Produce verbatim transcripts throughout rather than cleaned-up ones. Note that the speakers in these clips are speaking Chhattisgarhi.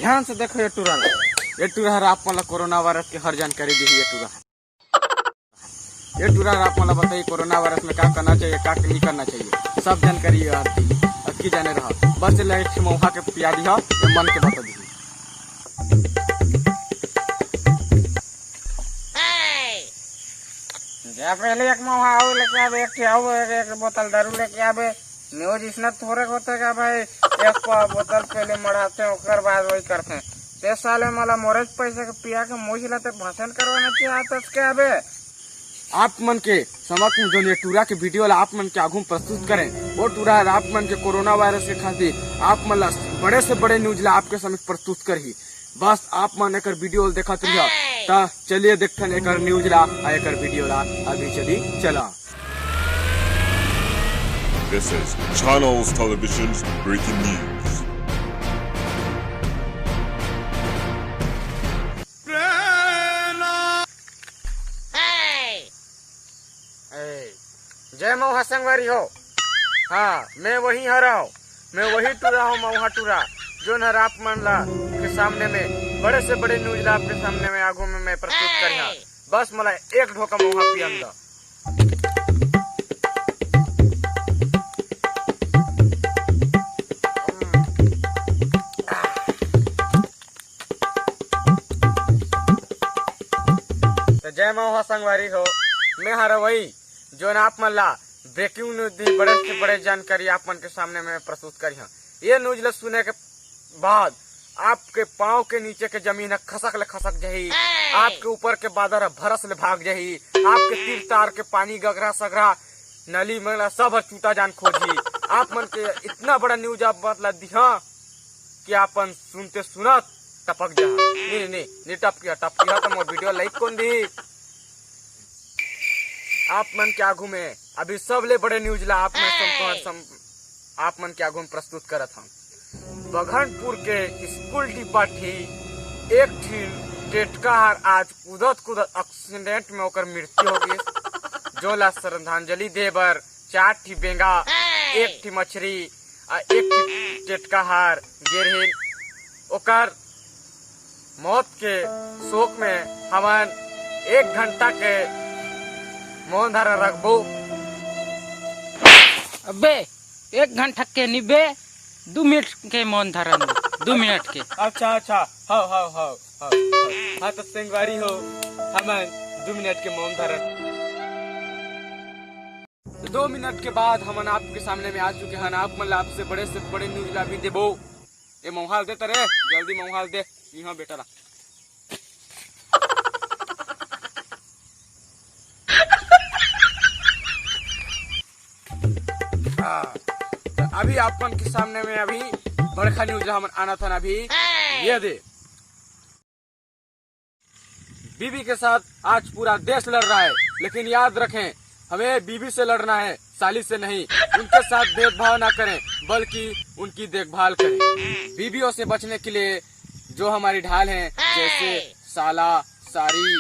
ध्यान से देखो ये टूरा ला। ये टूरा हर आप मन ला कोरोना वायरस के हर जानकारी देही। ये टूरा, ये टूरा हर आप मन ला बताही कोरोना वायरस में का करना चाहिए, का नहीं करना चाहिए, सब जानकारी ये हर दी। अतकी जाने रहा, बस ये ला एक ठे मौहा के पिया दिहा, ये मन के बता दिही। जा पहले एक मौहा आऊ लेके आबे, एक ठे आऊ, एक, एक बोतल दारू लेके आबे। न्यूज इसना थोड़े होते का भाई, एक प-, बोतल पहले मढ़ाते हैं, ओकर बाद वही करते हैं। ते साले मला मोरेज पैसे के पिया के मुझ ला ते भाषण करवाना चाहिए, आतस के आबे। आप मन के समक्ष में जो ये टूरा के वीडियो ला आप मन के आगू में प्रस्तुत करें, वो टूरा हर आप मन के कोरोना वायरस के खातिर आप मन ला बड़े से बड़े न्यूज ला आपके समक्ष प्रस्तुत करही। बस आप मन एकर वीडियो ल देखत रहिया। त चलिए देखथन एकर न्यूज ला, आ एकर वीडियो ला। अभी चली चला। This is Channels Television's breaking news. ए, जय मौहा संगवारी हो। हाँ, मैं वही हरव, मैं वही टूरा हूँ, मौहा टूरा, जोन हर आप मन ला के सामने में बड़े से बड़े न्यूज ला आपके सामने में आगू में मैं प्रस्तुत करिहा। बस मला एक ढोका मौहा पियन दा। तो जय मौहा संगवारी हो, मैं हरव वही जोन आप मन ला ब्रेकिंग न्यूज दी बड़े से बड़े जानकारी आप मन के सामने में प्रस्तुत करिहा। ये न्यूज ला सुने के बाद आपके पाँव के नीचे के जमीन ह खसक ले खसक जाही, आपके ऊपर के बादर ह भरस ले भाग जाही, आपके तीर तार के पानी गगरा सगरा नली मंगला सब ह चूता जान खोजही। आप मन के इतना बड़ा न्यूज आप मन ला दिहा कि आपन सुनते सुनत टपक जाहा। नहीं, नहीं, नहीं, नहीं टपकिहा, टपकिहा तो मोर वीडियो लाइक कौन दी? आप मन के आगू में अभी सबले बड़े न्यूज ला आप मन सम-, सम-, आप मन के आगू में प्रस्तुत करत हन। बघनपुर के स्कूल डिब्बा ठी एक ठी टेटका हर आज कूदत कूदत एक्सीडेंट में ओकर मृत्यु हो गई, जो ला श्रद्धांजलि दे बर चार ठी बेंगा, एक ठी मछरी आ एक ठी टेटका हर गे रहिन। ओकर मौत के शोक में हमन एक घंटा के मौन धारण रखबो। अबे, एक घंटा के निबे, दू मिनट के मौन धारण दे, दू मिनट के। अच्छा, अच्छा, हव, हव, हव, हव, हव। हाँ, तो संगवारी हो, हमन दू मिनट के मौन धारण। तो दो मिनट के बाद हमन आपके सामने में आ चुके हन। आप मन ला आपसे बड़े से बड़े न्यूज ला भी देबो। ए मौहा ल दे त रे, जल्दी मौहा ल दे, इहाँ बेटा ला। हाँ, तो अभी आप मन के सामने में अभी बड़का न्यूज ला हमन आनत हन अभी, ये दे। बीबी के साथ आज पूरा देश लड़ रहा है, लेकिन याद रखें, हमें बीबी से लड़ना है, साली से नहीं। उनके साथ भेदभाव ना करें, बल्कि उनकी देखभाल करें। बीबियों से बचने के लिए जो हमारी ढाल हैं, जैसे साला, सारी,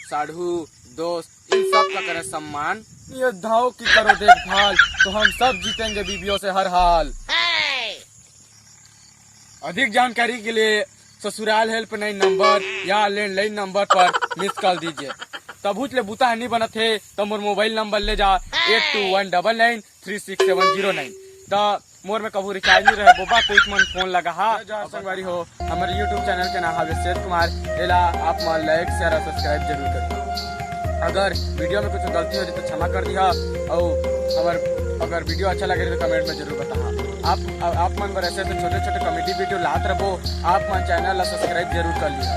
साढ़ू, दोस्त, इन सब का करें सम्मान। ये धाव की करो देखभाल, तो हम सब जीतेंगे बीबियों से हर हाल। अधिक जानकारी के लिए ससुराल हेल्पलाइन नंबर या लैंडलाइन नंबर पर मिस कॉल दीजिए। तभुच ले बुता ह नी बनत हे, त मोर मोबाइल नंबर ले जा, eight two one double nine three six seven zero nine। त मोर में कभू रिचार्ज नहीं रहे बोबा, तो इस मन फोन लगा हा। जय जोहार संगवारी हो, हमारे YouTube चैनल के नाम हवे शेर कुमार। एला आप मन लाइक, शेयर और सब्सक्राइब जरूर करें। अगर वीडियो में कुछ गलती हो जाए तो क्षमा कर दिहा, और हमार अगर वीडियो अच्छा लगे तो कमेंट में जरूर बताहा। आप, आप मन बर ऐसे ऐसे छोटे छोटे कॉमेडी वीडियो लात रहो। आप मन चैनल ला सब्सक्राइब जरूर कर लिहा,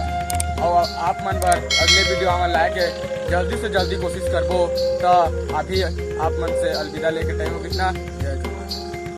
और आप मन बर अगले वीडियो हमन लाए के जल्दी से जल्दी कोशिश करबो। तो अभी आप मन से अलविदा लेके टाइम हो कितना